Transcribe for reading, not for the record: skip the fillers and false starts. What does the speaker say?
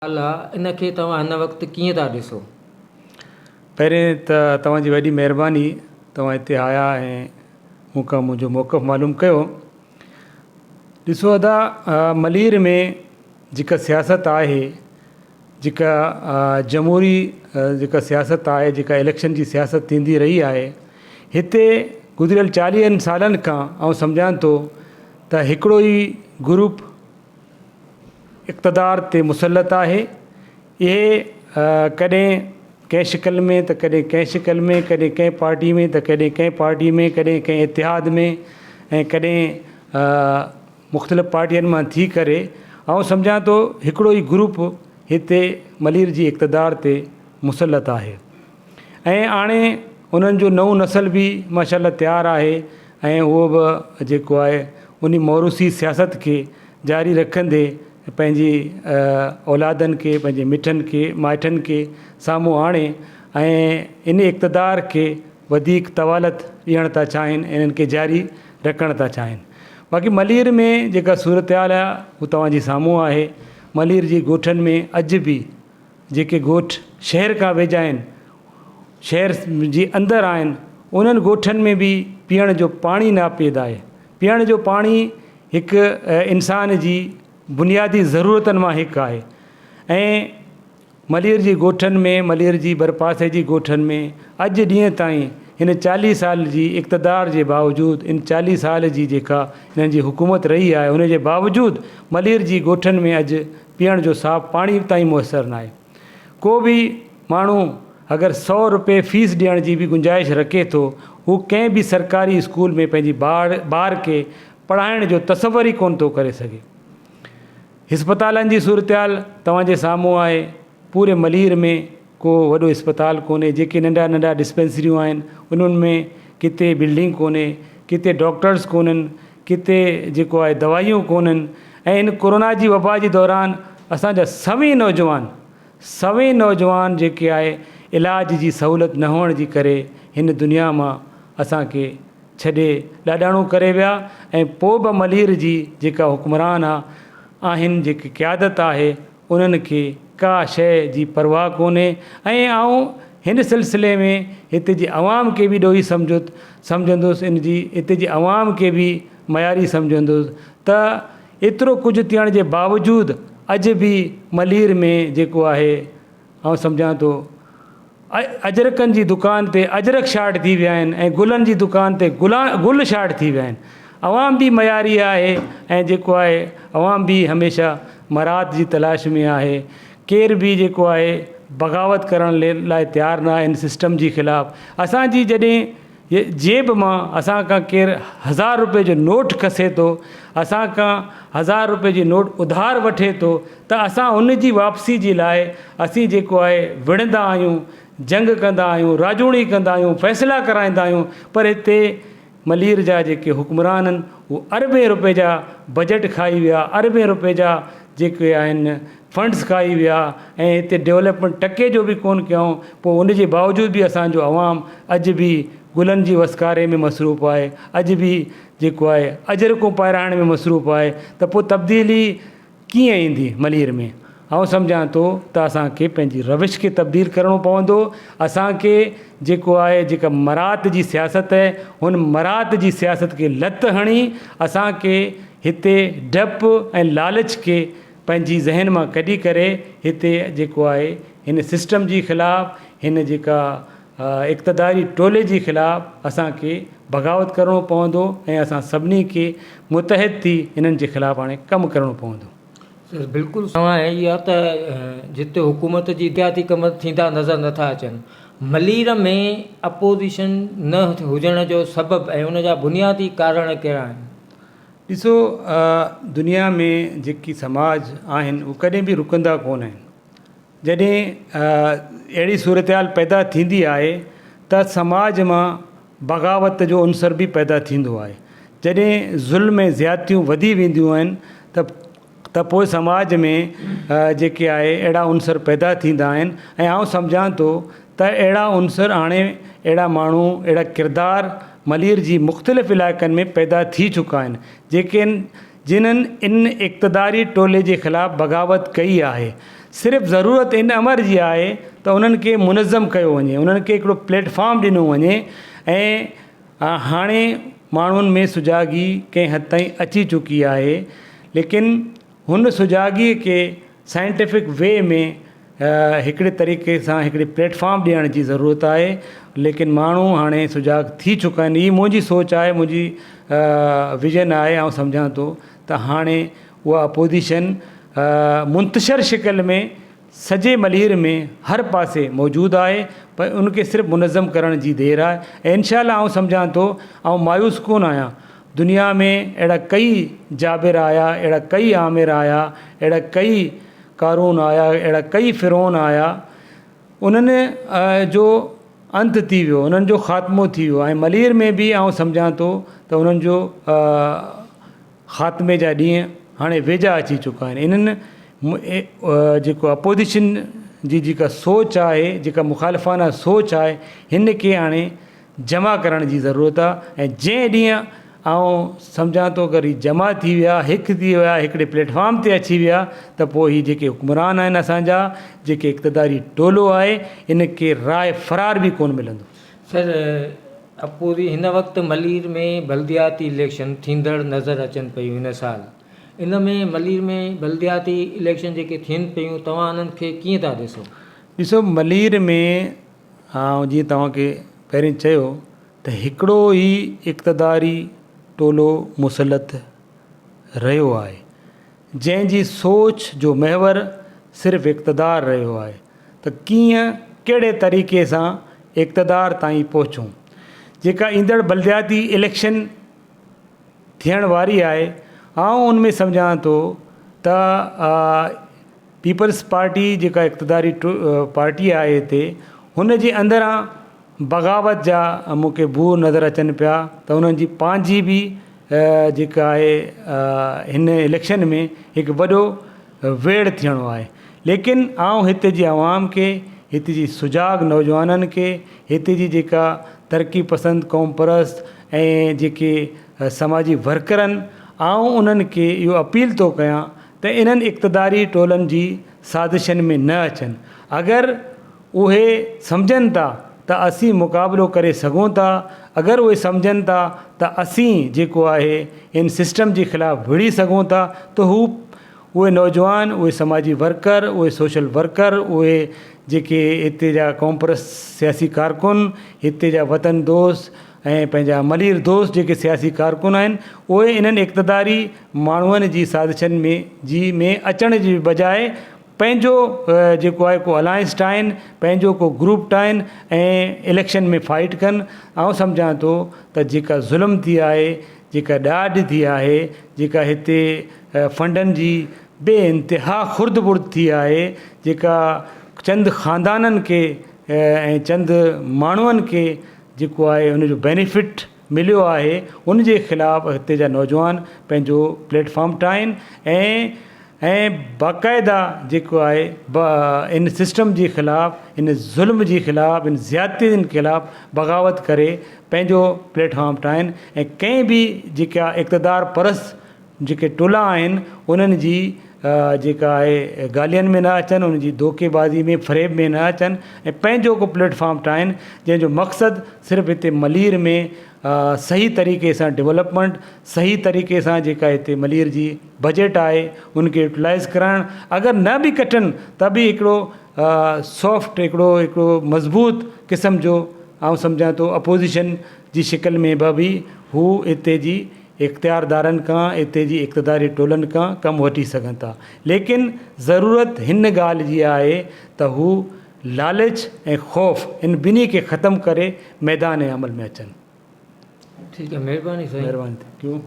آ ان کي توهان هن وقت ڪيئن ٿا ڏسو؟ پهرين ته توهان جي وڏي مهرباني توهان هتي آيا ۽ مون کان منهنجو موقف معلوم ڪيو. ڏسو ادا ملير ۾ جيڪا سياست آهي جيڪا جمهوري جيڪا سياست آهي جيڪا اليڪشن جي سياست ٿيندي رهي آهي هتي گذريل چاليهن سالن کان آئون سمجهان ٿو ته هڪڙو ئي گروپ اقتدار تي مسلط آهي. اهي ڪڏهن ڪنهن شڪل ۾ ته ڪڏهن ڪنهن شڪل ۾ ڪڏهن ڪنهن پارٽي ۾ ته ڪڏهن ڪنهن پارٽي ۾ ڪڏهن ڪنهن اتحاد ۾ ۽ ڪڏهن مختلف پارٽين مان ٿي ڪري آئون سمجهان ٿو هڪڙو ئي گروپ هتي ملير جي اقتدار تي مسلط آهي. ۽ هاڻي انهن جو نئون نسل به ماشاء الله تيار آهي ۽ اهو به جيڪو آهي انهي موروثي سياست کي جاري رکندي پنهنجي اولادن کي پنهنجي مٺن کي مائٽن کي سامهون آڻي ۽ ان اقتدار کي وڌيڪ طوالت ڏيڻ ٿا چاهين ۽ انهن کي جاري رکڻ ٿا چاهين باقي ملير ۾ جيڪا صورتحال آهي هو توهان جي سامهون آهي ملير جي ڳوٺن ۾ اڄ به جيڪي ڳوٺ شهر کان ويجها آهن، شهر جي اندر آهن، انهن ڳوٺن ۾ به پيئڻ جو پاڻي ناپيد آهي. پيئڻ جو پاڻي هڪ انسان جي بنيادي ضرورتن مان هڪ آهي ۽ ملير جي ڳوٺن ۾ ملير جي ڀرپاسي جي ڳوٺن ۾ اڄ ڏينهن تائين هن چاليهه سال جي اقتدار جي باوجود ان چاليهه سال جي جيڪا هنن جي حڪومت رهي آهي ان جي باوجود ملير جي ڳوٺن ۾ اڄ پيئڻ جو صاف پاڻي به تائين ميسر ناهي. ڪو به ماڻهو اگر سئو روپيه فيس ڏيڻ جي به گنجائش رکي ٿو، هو ڪنهن به سرڪاري اسڪول ۾ پنهنجي ٻار کي پڙهائڻ جو تصور ئي ڪونه ٿو ڪري سگهي. اسپتالن جي صورتحال توهان جي سامهون آهي، پوري ملير ۾ ڪو وڏو اسپتال ڪونهي، جيڪي ننڍا ننڍا ڊسپينسريون آهن انهن ۾ ڪٿي بلڊنگ ڪونهي، ڪٿي ڊاڪٽرز ڪونهن، ڪٿي جيڪو آهي دوائيون ڪونهن ۽ هن ڪورونا جي وبا جي دوران اسان جا سوين نوجوان سوين نوجوان جيڪي آهي علاج جي سهولت نه هئڻ جي ڪري هن دنيا مان اسان کي ڇڏي ڏاڏاڻو ڪري ويا ۽ پوء به ملير جي جيڪا حڪمران آهن جيڪي قيادت آهي انهن کي ڪا شيء جي پرواهه ڪونهي ۽ آئون هن سلسلي ۾ هتي جي عوام کي به ڏوهي سمجهندس ان جي هتي جي عوام کي به معياري سمجهندس ته ايترو ڪجهه ٿيڻ جي باوجود اڄ به ملير ۾ جيڪو آهي آئون سمجهان ٿو اجرڪن جي دڪان تي اجرڪ شارٽ ٿي ويا آهن ۽ گلن جي دڪان تي گل شارٽ ٿي ويا آهن. عوام به معياري آهي ۽ جيڪو آهي عوام به هميشه مراعات جي تلاش ۾ آهي. ڪير به جيڪو آهي بغاوت ڪرڻ لاء تيار نه آهي ان سسٽم جي خلاف. اسان جي جڏهن جيب مان اسان کان ڪير هزار روپئي جو نوٽ کسي ٿو، اسان کان هزار روپئي جي نوٽ اڌار وٺي ٿو ته اسان ان جي واپسي جي لاء اسين جيڪو آهي وڙهندا آهيون، جنگ ڪندا آهيون، راڄوڻي ڪندا آهيون، فيصلا ڪرائيندا آهيون پر هتي ملير جا جيڪي حڪمران آهن هو اربين روپئي جا بجيٽ کائي ويا، اربين روپئي جا جيڪي آهن فنڊز کائي ويا ۽ هتي ڊولپمينٽ ٽڪي جو به ڪونه ڪيائون پوء ان جي باوجود به اسان جو عوام اڄ به گلن جي وسڪاري ۾ مصروف آهي اڄ به جيڪو آهي اجرڪون پائرائڻ ۾ مصروف آهي ته پوء تبديلي ڪيئن ايندي ملير ۾ آئون سمجهان ٿو ته اسان کي پنهنجي روش کي تبديل ڪرڻو پوندو اسان کي جيڪو آهي جيڪا مراعت جي سياست آهي هن مراعت جي سياست کي لت هڻي اسان کي هتي ڊپ ۽ لالچ کي پنهنجي ذهن مان ڪڍي ڪري هتي جيڪو آهي هن سسٽم جي خلاف هن جيڪا اقتداري ٽولي جي خلاف اسان کي بغاوت ڪرڻو پوندو ۽ اسان سڀني کي متحد ٿي هنن جي خلاف هاڻي ڪم ڪرڻو پوندو. سر بلڪل سوال هي آهي ته جتي حڪومت جي احتياطي ڪم ٿيندا نظر نٿا اچن ملير ۾ اپوزيشن نه هجڻ جو سبب ۽ ان جا بنيادي ڪارڻ ڪهڙا آهن؟ ڏسو دنيا ۾ جيڪي سماج آهن اهي ڪڏهن به رڪندا ڪونه آهن جڏهن اهڙي صورتحال پيدا ٿيندي آهي ته سماج مان بغاوت جو عنصر به پيدا ٿيندو آهي جڏهن ظلم ۽ زيادتيون وڌي وينديون آهن ته ته پوء سماج ۾ جيڪي آهي اهڙا عنصر پيدا ٿيندا آهن ۽ آئون سمجهان ٿو ته اهڙا عنصر هاڻي اهڙا ماڻهو اهڙا ڪردار ملير جي مختلف علائقن ۾ پيدا ٿي چڪا آهن جيڪي جنھن ان اقتداري ٽولي جي خلاف بغاوت ڪئي آهي. صرف ضرورت ان امر جي آهي ته انهن کي منظم ڪيو وڃي، انهن کي هڪڙو پليٽ فارم ڏنو وڃي ۽ هاڻي ماڻهن ۾ سجاڳي ڪنهن حد تائين اچي چڪي آهي ليڪن هن سجاڳي کي سائنٽيفڪ وي ۾ هڪڙي طريقي سان هڪڙي پليٽ فارم ڏيڻ جي ضرورت آهي ليڪن ماڻهو هاڻي سجاڳ ٿي چڪا آهن هي منهنجي سوچ آهي منهنجي ويزن آهي آئون سمجهان ٿو ته هاڻي اها اپوزيشن منتشر شڪل ۾ سڄي ملير ۾ هر پاسي موجود آهي پر ان کي صرف منظم ڪرڻ جي دير آهي ۽ انشاء الله آئون سمجهان ٿو آئون مايوس ڪونه آهيان دنيا ۾ اهڙا ڪئي جابر آيا اهڙا ڪئي عامر آيا اهڙا ڪئي قارون آيا اهڙا ڪئي فرعون آيا انهن جو انت ٿي ويو انهن جو خاتمو ٿي ويو ۽ ملير ۾ به آئون سمجهان ٿو ته انهن جو خاتمي جا ڏينهن هاڻي ويجها اچي چڪا آهن انهن جيڪو اپوزيشن جي جيڪا سوچ آهي جيڪا مخالفانه سوچ آهي هن کي هاڻي جمع ڪرڻ جي ضرورت آهي ۽ جنهن ڏينهن آئون سمجهان ٿو اگر هي جمع ٿي ويا هڪ ٿي ويا هڪڙي پليٽ فارم تي اچي ويا ته پوء هي جيڪي حڪمران آهن اسان جا جيڪي اقتداري ٽولو آهي ان کي راء فرار به ڪونه ملندو. سر اپوري هن وقت ملير ۾ بلدياتي اليڪشن ٿيندڙ نظر اچن پيون هن سال ان ۾ ملير ۾ بلدياتي اليڪشن جيڪي ٿين پيون توهان انهن کي ڪيئن ٿا ڏسو؟ ڏسو ملير ۾ آئون جيئن توهان کي پهرين چيو ته هڪڙو ئي اقتداري ٽولو مسلط رهيو آهي جنهن جي سوچ جو محور صرف اقتدار رهيو آهي ته ڪيئن ڪهڙي طريقي سان اقتدار تائين پهچون. جيڪا ايندڙ بلدياتي اليڪشن ٿيڻ واري آهي آئون ان ۾ سمجهان ٿو ته پيپلز پارٽي جيڪا اقتداري پارٽي آهي هتي هن جي اندران بغاوت جا مون کي بوء نظر اچن پيا ته انهن جي پنهنجي به جيڪا آهي هن اليڪشن ۾ هڪ وڏو ويڙهه ٿيڻو آهي ليڪن آئون هتي جي عوام کي هتي جي سجاڳ نوجوانن کي هتي جي جيڪا ترقي پسند قوم پرست ۽ جيڪي سماجي ورڪرن آئون انهن کي اهو اپيل ٿو ڪيان ته انهن اقتداري ٽولن جي سازشن ۾ نه اچن اگر اهي سمجهن ٿا ته اسين مقابلو ڪري سگهون ٿا، اگر اهي سمجهن ٿا ته اسين جيڪو آهي ان سسٽم جي خلاف وڙهي سگهون ٿا ته هو اهي نوجوان، اهي سماجي ورڪر، اهي سوشل ورڪر، اهي جيڪي هتي جا قومپرست سياسي ڪارڪن، هتي جا وطن دوست ۽ پنهنجا ملير دوست جيڪي سياسي ڪارڪن آهن اهي انهن اقتداري ماڻهن جي سازشن ۾ جي ۾ اچڻ جي بجاء پنهنجو جيڪو آهي ڪو الائنس ٺاهين پنهنجو ڪو گروپ ٺاهين ۽ اليڪشن ۾ فائيٽ ڪن آئون سمجهان ٿو ته جيڪا ظلم ٿي آهي جيڪا ڏاڍ ٿي آهي جيڪا هتي فنڊن جي بي انتها خرد برد ٿي آهي جيڪا چند خاندانن کي ۽ چند ماڻهن کي جيڪو آهي ان جو بينيفٽ مليو آهي ان جي خلاف هتي جا نوجوان پنهنجو پليٽ فارم ٺاهين ۽ ۽ باقاعده جيڪو آهي ان سسٽم جي خلاف ان ظلم جي خلاف ان زيادتين خلاف بغاوت ڪري پنهنجو پليٽ فارم ٺاهين ۽ ڪنهن به جيڪا اقتدار پرست جيڪي ٽولا آهن انهن جي جيڪا آهي ڳالهين ۾ نه اچن انهن جي ڌوڪي بازي ۾ فريب ۾ نه اچن ۽ پنهنجو ڪو پليٽ فارم ٺاهين جنهن جو مقصد صرف هتي ملير ۾ صحيح طريقي سان ڊولپمينٽ صحيح طريقي سان جيڪا هتي ملير جي بجيٽ آهي ان کي يوٽيلائز ڪرائڻ اگر نه به ڪٽن ته به هڪڙو سافٽ هڪڙو هڪڙو مضبوط قسم جو آئون سمجهان ٿو اپوزيشن جي شڪل ۾ به هو هتي جي اختياردارن کان اتي جي اقتداري ٽولن کان ڪم وٺي سگهن ٿا ليڪن ضرورت هن ڳالهه جي آهي ته هو لالچ ۽ خوف ان ٻنهي کي ختم ڪري ميدان عمل ۾ اچن. ٺيڪ آهي مهرباني سائين. مهرباني thank you.